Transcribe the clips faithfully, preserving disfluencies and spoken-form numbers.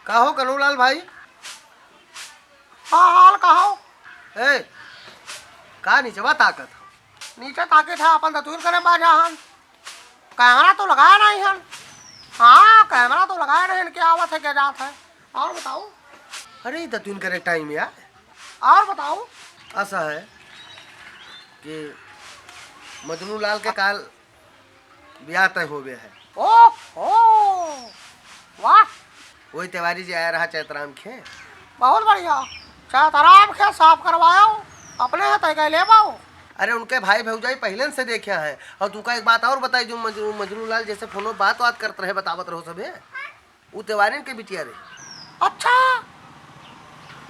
का हो कनुलाल भाई? का हाल कहो? ए, का नीचवा ताकत हो? नीचे ताकत है, अपन दतुइन करे बाजा हन। कैमरा तो लगाया नहीं हन। हाँ, कैमरा तो लगाया नहीं हन, क्या आवत है, क्या जात है। और बताओ? अरे, दतुइन करे टाइम यार। और बताओ? ऐसा है कि मजनू लाल के काल ब्याह तय होवे है। ओहो, वाह। वही तिवारी जी आया रहा चैतराम खे। बहुत बढ़िया। चैतराम खे साफ करवायो, अपने है तय कह लेबो। अरे उनके भाई भौजाई पहले से देखे हैं। और तुका एक बात और बताई, जो मजनू, मजनू लाल जैसे फोनो बात बात करत रहे, बतावत रहो सभे, उ तिवारिन के बिटिया रहे। अच्छा,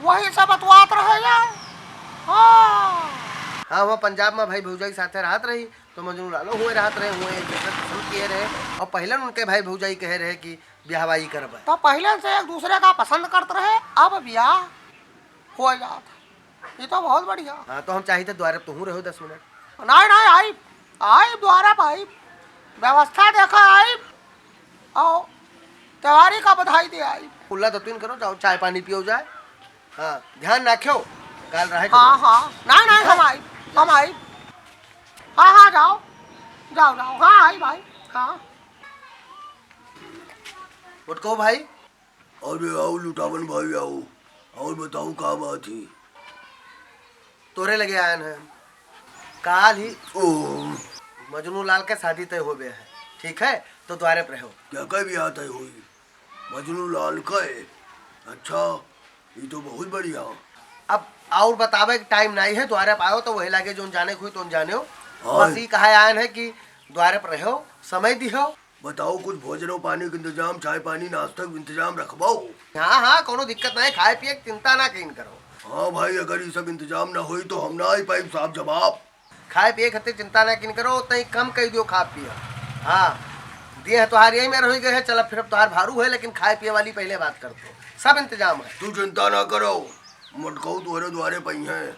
वही सब बतवात रहे यार। हाँ। हाँ, वहाँ पंजाब में भाई भौजाई साथे रहत रही, तो मजनू लालो हुए रहत रहे, हुए एक दूसरे के पसंद किए रहे, और पहले उनके भाई भौजाई कहे रहे कि ब्याहवाई करबे। तो पहले से एक दूसरे का पसंद करत रहे, अब ब्याह हो जात है। ये तो बहुत बढ़िया। हाँ, तो हम चाहित है द्वारे तुहूँ रहो दस मिनट। नहीं, नहीं, आई, आई द्वारे पर आई, व्यवस्था देखा आई, आओ, तिवारी का बधाई दे आई। कुल्ला दतुइन करो, जाओ चाय पानी पियो जाए। हाँ, ध्यान रखियो, काल रहे हाँ, करो। हाँ, नहीं, नहीं, हम आई, हम आई। हाँ, हाँ, जाओ, जाओ, जाओ, हाँ, आई भाई, हाँ। उठ को भाई। अरे आओ लुटावन भाई आओ, और बताओ का बात है? तोरे लगे आयन है, काल ही ओ। मजनू लाल के शादी तय होबे है, ठीक है, तो द्वारे पर रहो। क्या का ब्याह तय हुई? मजनू लाल का है? अच्छा, ये तो बहुत बढ़िया। अब और बतावे के टाइम नहीं है, द्वारे पर आओ तो वही लागे जोन जाने के हुई तो जाने हो। हाँ। बस ये कहा आयन है कि द्वारे पर रहो, समय दिहो। बताओ, कुछ भोजनो पानी के इंतजाम, चाय पानी, नाश्ता के इंतजाम रखबो? हाँ, हाँ, कोनो दिक्कत नहीं, खाए पिए के चिंता ना कीन करो। हाँ भाई, अगर ये सब इंतजाम ना होई तो हम ना आई पाइब साहब जवाब। खाए पिए खातिर चिंता ना कीन करो, तई कम कई दियो खा पिए। हाँ, दिए है तोहार यही में रह गए है, चल अब फिर अब तोहार भारू है, लेकिन खाए पिए वाली पहले बात कर दो, सब इंतजाम है। तू चिंता ना करो, मटकऊ तोहरे द्वारे पई है,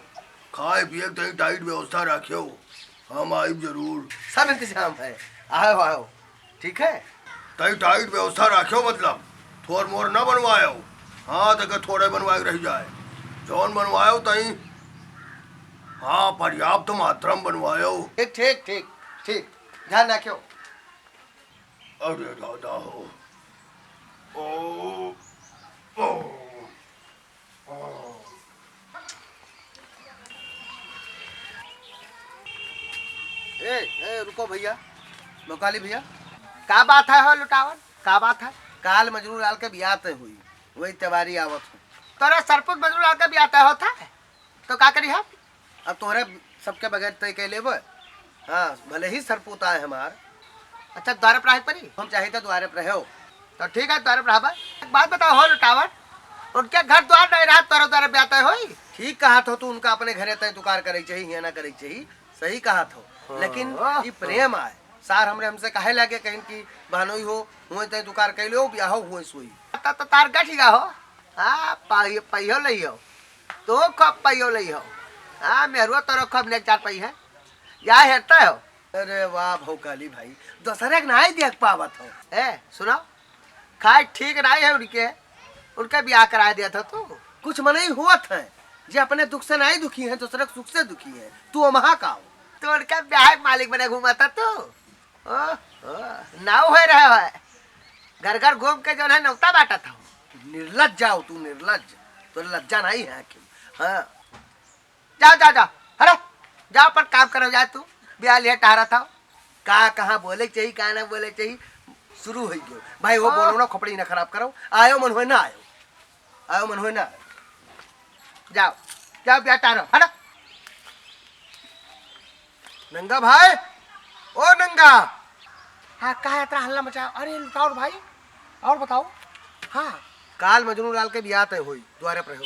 खाए पिए के तई टाइट व्यवस्था राखियो, हम आइब जरूर। सब इंतजाम है, आओ, आओ। ठीक है? तई टाइट व्यवस्था राख्यो, मतलब थोर मोर न बनवायो। हाँ, तके थोड़े बनवाए रह जाए। जौन बनवायो तई, हाँ, पर्याप्त मात्रा में बनवायो। ठीक, ठीक, ठीक, ठीक। ध्यान राख्यो। अरे दादा हो। ओ, ओ। ए, ए, रुको भैया, मौकाली भैया, का बात है हो लुटावन? का बात है? काल मजनू लाल के बियाह तय हुई, वही तिवारी आवत हो। तोरे सरपुत मजनू लाल के बियाह तय होत है, तो का करी हम? अब तोहरे सबके बगैर तय कइ लेबे। हाँ, भले ही सरपूत आए हमार। अच्छा, द्वारे पर आए परी? हम चाहित है द्वारे पर रहो। तो ठीक है, द्वारे पर रहबे। एक बात बताओ हो लुटावन, उनके घर द्वार नहीं रहा, तोरे द्वारे ब्याह तय होई? ठीक कहत हो तू, उनका अपने घरे तय तुकार करे चाहिए, हियाँ ना करे चाहिए। सही कहत हो। हाँ, लेकिन हाँ, ई प्रेम आए। सार हमरे हमसे कहे लगे कहिन कि बहनोई हो, हुए तय तुकार कइ लो, ब्याह हो, हुए सोई। त, त, तार गठिया हो। हाँ, पाइयो, पाइयो लइहो। तो खूब पाइयो लइहो। हाँ, मेहरुआ तोरो खूब नेक चार पाई है। या हेरता हो। अरे वाह भौकाली भाई, दूसरे के नाई देख पावत हो। ए, सुनो, खाए ठीक नाई है उनके, उनके ब्याह कराए दिया था तू। कुछ मनई होत है, जे अपने दुख से नाई दुखी है, दूसरे के सुख से दुखी है। तू ओमहा का हो? तो उनके ब्याह के मालिक बने घूमा था तू। ओह, ओह, नाव होए रहे हो। घर घर घूम के जौन है नौता बांटा था। निर्लज जाओ तू, निर्लज। तो लज्जा नहीं है कि? हाँ। जा, जा, जा। हरा, जा अपन काम करो, जा तू। ब्याह लिए टहरा था। का, कहाँ बोले चाहिए, का ना बोले चाहिए, शुरू हो गयो। भाई, वो हाँ। बोलो ना, खोपड़ी ना खराब करो। आयो मन होए ना आयो। आयो मन होए ना आयो। जाओ, जाओ, ब्याह टहरो, हटा। नंगा भाई, ओ नंगा। हाँ, का इतना हल्ला मचा? अरे, लुटाओ भाई, और बताओ। हाँ। काल मजनू लाल के बियाह तय होई, द्वारे पर हो।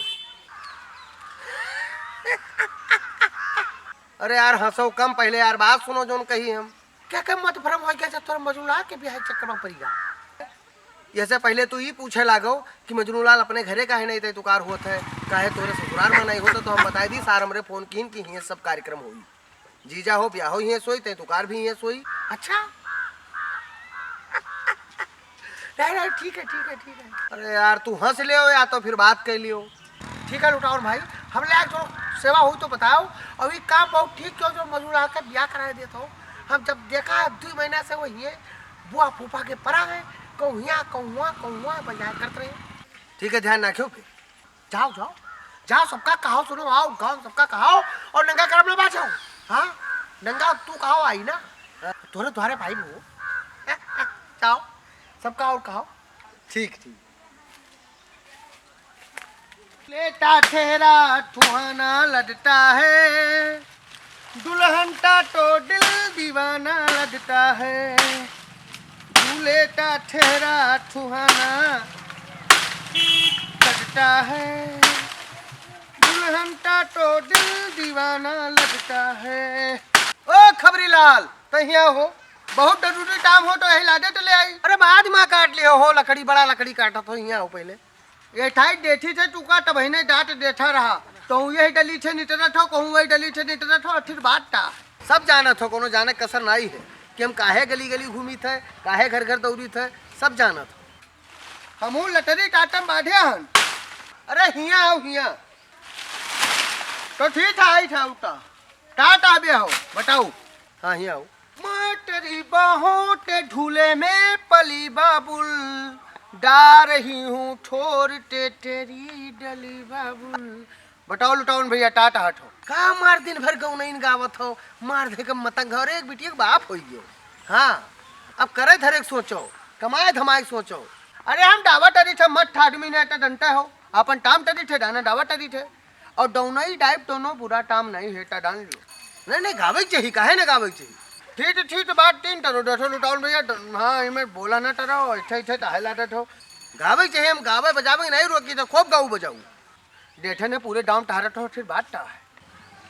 अरे यार, हंसो कम, पहले यार बात सुनो जौन कही हम। क्या क्या मत भरम हो गया जब तोरा मजनू लाल के बियाह के चक्कर में पड़ गया? यहसे पहले तू ई पूछे लागो कि मजनू लाल अपने घरे काहे नहीं तय तुकार होत है, काहे तोरे ससुराल में नहीं होत है, तो हम बताई दी, सार हमरे फोन कीन कि हिये सब कार्यक्रम होई। जीजा हो, ब्याह हो हिये सोई, तय तुकार भी हिये सोई। अच्छा? नहीं, नहीं, ठीक है, ठीक है, ठीक है। अरे यार, तू हँस लेव या तो फिर बात कइ लियो। ठीक है लुटाउन भाई, हम लायक जो सेवा होई तो बताओ। अउर ई काम बहुत ठीक कियो जो मजनू लाल के बियाह कराइ देत हो। हम जब देखा है दुइ महीना से वही है, बुआ फूफा के परा है, कहूँ हियाँ, कहूँ हुआँ, कहूँ हुआँ बजाय करत रहे। ठीक है, ध्यान रखियो फिर। जाओ, जाओ, जाओ, सबका कहाओ, सुनो, आओ, गाओ, सबका कहाओ, अउर नंगा करम ना बाजाओ। हाँ, नंगा तू कहाओ आई ना, तोरे द्वारे भाई वो। जाओ, सबका अउर कहाओ। ठीक, ठीक। लेटा ठेरा ठुहाना लडता है, दुल्हन टा तो दिल दीवाना लगता है। दूल्हे टा ठेरा ठुहाना लगता है, दुल्हन टा तो दिल दीवाना लगता है। ओ खबरी लाल, तहिया हो, बहुत जरूरी काम हो तो यही लाडे तो ले आई। अरे बाद में काट लियो हो लकड़ी, बड़ा लकड़ी काटत हो, हियाँ हो पहले। एठाई डेठी थे टुका, तबहिने डाँट देठा रहा। कहूँ यही डली थे निटरत हो, कहूँ वही डली थे निटरत हो, फिर बात टा। सब जानत हो, कोनो जाने कसर नाई है कि हम काहे गली गली घूमी थे, काहे घर घर दौड़ी थे, सब जानत हो। हमहू लटरी टाटम बाढ़े हन। अरे हियाँ आओ, हियाँ। तो ठीक है, आई था उठा। टाटा बे हो, बताओ। हाँ, हियाँ आओ। मोटरी बाहों के झूले में पली बाबुल, गा रही हूँ छोड़ टेटेरी डली बाबुल। बताओ लुटाउन भइया, टाटा हट हो। का मार दिन भर गौनइन गावत हो, मार दे के मतंग हो। अरे एक बिटिया के बाप होई गयो। हाँ, अब करे धरे के सोचो, कमाए धमाए के सोचो। अरे हम डावा टरी थे, मत ठाडमी ने तो जनते हो, अपन टाम टरी थे, डाना डावा टरी थे। और दौनई डाइब दोनों बुरा टाम नहीं है, टा डान लियो। नहीं, नहीं, गावे के चाही, काहे ना गावे के चाही? ठीक, ठीक बात, तीन टरो, डठो लुटाउन भइया, ड-, हाँ, इमे बोला ना टरो, इथे, इथे टहला डठो। गावे के चाही, हम गावे बजावे के नहीं रोकी, तो खूब गाऊ बजाऊ। डेठे ने पूरे डाम टहरत हो, फिर बात टा है।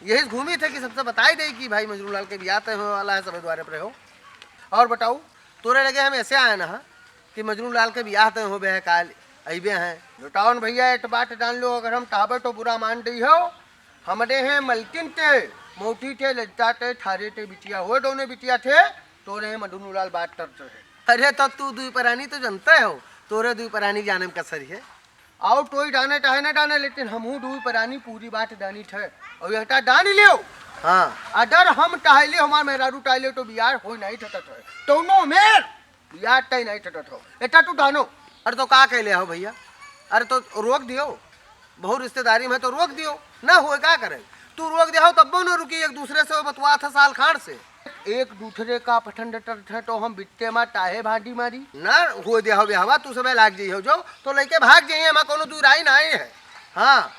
यही घूमी थे कि सबसे बताई दे कि भाई मजनू लाल के बियाह तय होए वाला है, सबे द्वारे पर हो। और बताऊ, तोरे लगे हम ऐसे आए ना, कि मजनू लाल के बियाह तय होबे है, काल अइबे हैं। लुटाउन भइया, एक बात जान लो, अगर हम टहबे तो बुरा मान दई हो। हमरे हैं मलकिन ते, मौटी ते, लज्जा ते, ठारे ते बिटिया हो, दोनों बिटिया थे, तोरे हैं मजनू लाल बात करते हैं। अरे तो तू दुई परानी तो जनते हो, तोरे दुई परानी जाने में कसर है। आओ टोई डाने चाहे ना डाने, लेकिन हमहू दुई परानी पूरी बात डानी थे। और यहटा डान लियो। हाँ। अगर हम टहले, हमार मेहरारू टहले तो बियाह होई नहीं थकत है। दोनों मेर बियाह तय नहीं थकत हो। एटा तू डानो। अरे तो का कहले हो भइया? अरे तो रोक दियो। बहुत रिश्तेदारी में तो रोक दियो। ना होए का करे? तू रोक दे हो तब्बो न रुकी, एक दूसरे से बतवा था साल खान से। एक दूसरे का पसंद करत है तो हम बिट्टे मा ताहे भांडी मारी। ना होए दे हो बेहवा, तू सबे लाग जइहो जो, तो लइके भाग जइहे, हमा कोनो दूर आई ना है। हाँ,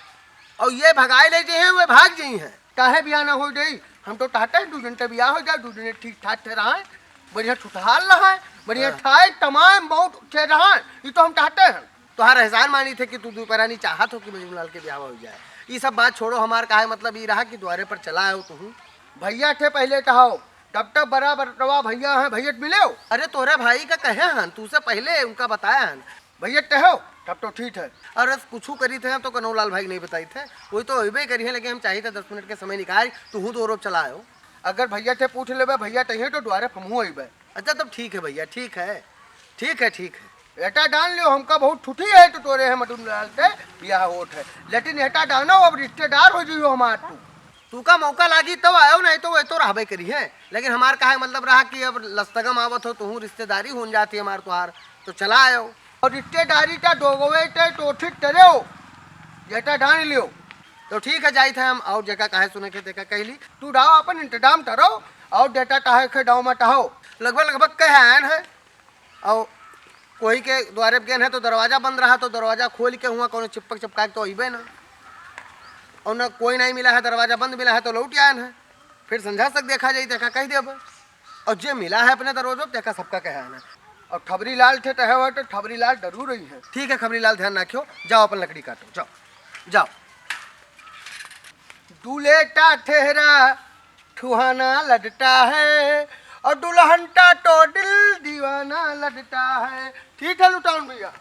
और ये भगाए ले जइहे, वे भाग जइहे। काहे बियाह ना हो जाई? हम तो चाहते हैं दू दिन ते बियाह हो जाए, दू दिन ठीक ठाक थे रहा, बढ़िया छुटहाल रहा, बढ़िया हाँ। खाए तमाम बहुत थे रहा, ये तो हम चाहते हैं। तोहार एहसान मानी थे कि तू दुई परानी चाहत हो कि मजनू लाल के बियाह हो जाए। ये सब बात छोड़ो, हमार काहे मतलब ये रहा कि द्वारे पर चला आयो तू। भइया थे पहले चाहो, तब तक बड़ा बड़वा भइया हैं, भइया से मिले हो। अरे तोहरे भाई का कहे हन, तू से पहले उनका बताया हन। भइया ते हो, तब तो ठीक है। अरे कुछू करी थे, हम तो कन्हऊ लाल भाई के नहीं बताई थे, वही तो होइबे करी है, लेकिन हम चाहिए था दस मिनट के समय निकाल, तू हूँ दो रोप चला आयो। अगर भइया ते पूछ लेबे, भइया ते हैं तो द्वारे हमहू अइबे। अच्छा तब ठीक है भइया, ठीक है, ठीक है, ठीक है। एटा डान लियो, हमका बहुत छुट्टी है तो तोरे है मटुन लाल ते बियाह होत है, लेकिन एटा डानो अब रिश्तेदार हो जइयो हमार तू। तू का मौका लागी तब आयो, नहीं तो वह तो रहबे करी है, लेकिन हमार काहे मतलब रहा कि अब लस्तगम आवत हो, तू रिश्तेदारी होन जाती है हमार तुहार, तो चला आयो। और रिश्तेदारी का दोगवे ते तो ठीक करे हो, जेटा डान लियो। तो ठीक है, जाइत है हम, और जेका काहे सुने के तेका कह ली। तू डाओ अपन इंतजाम करो, और जेटा काहे के डाओ मत हो। लगभग, लगभग कह आयन है, और कोई के द्वारे गेन है तो दरवाजा बंद रहा, तो दरवाजा खोल के हुआ कोनो चिपक चिपका के तो अइबे ना, और ना कोई नहीं मिला है, दरवाजा बंद मिला है तो लौट आयन है। फिर संझा तक देखा जाई, तेका कह देब। और जे मिला है अपने दरवाजो, तेका सबका कहे आना। और ठबरी लाल थे तहे हुआ तो ठबरी लाल जरूर रही है। ठीक है खबरी लाल, ध्यान रखियो, जाओ अपन लकड़ी काटो, जाओ, जाओ। दूल्हे का ठेहरा ठुहाना लगता है और दुल्हन का तो दिल दीवाना लगता है। ठीक है लुटाउन भइया।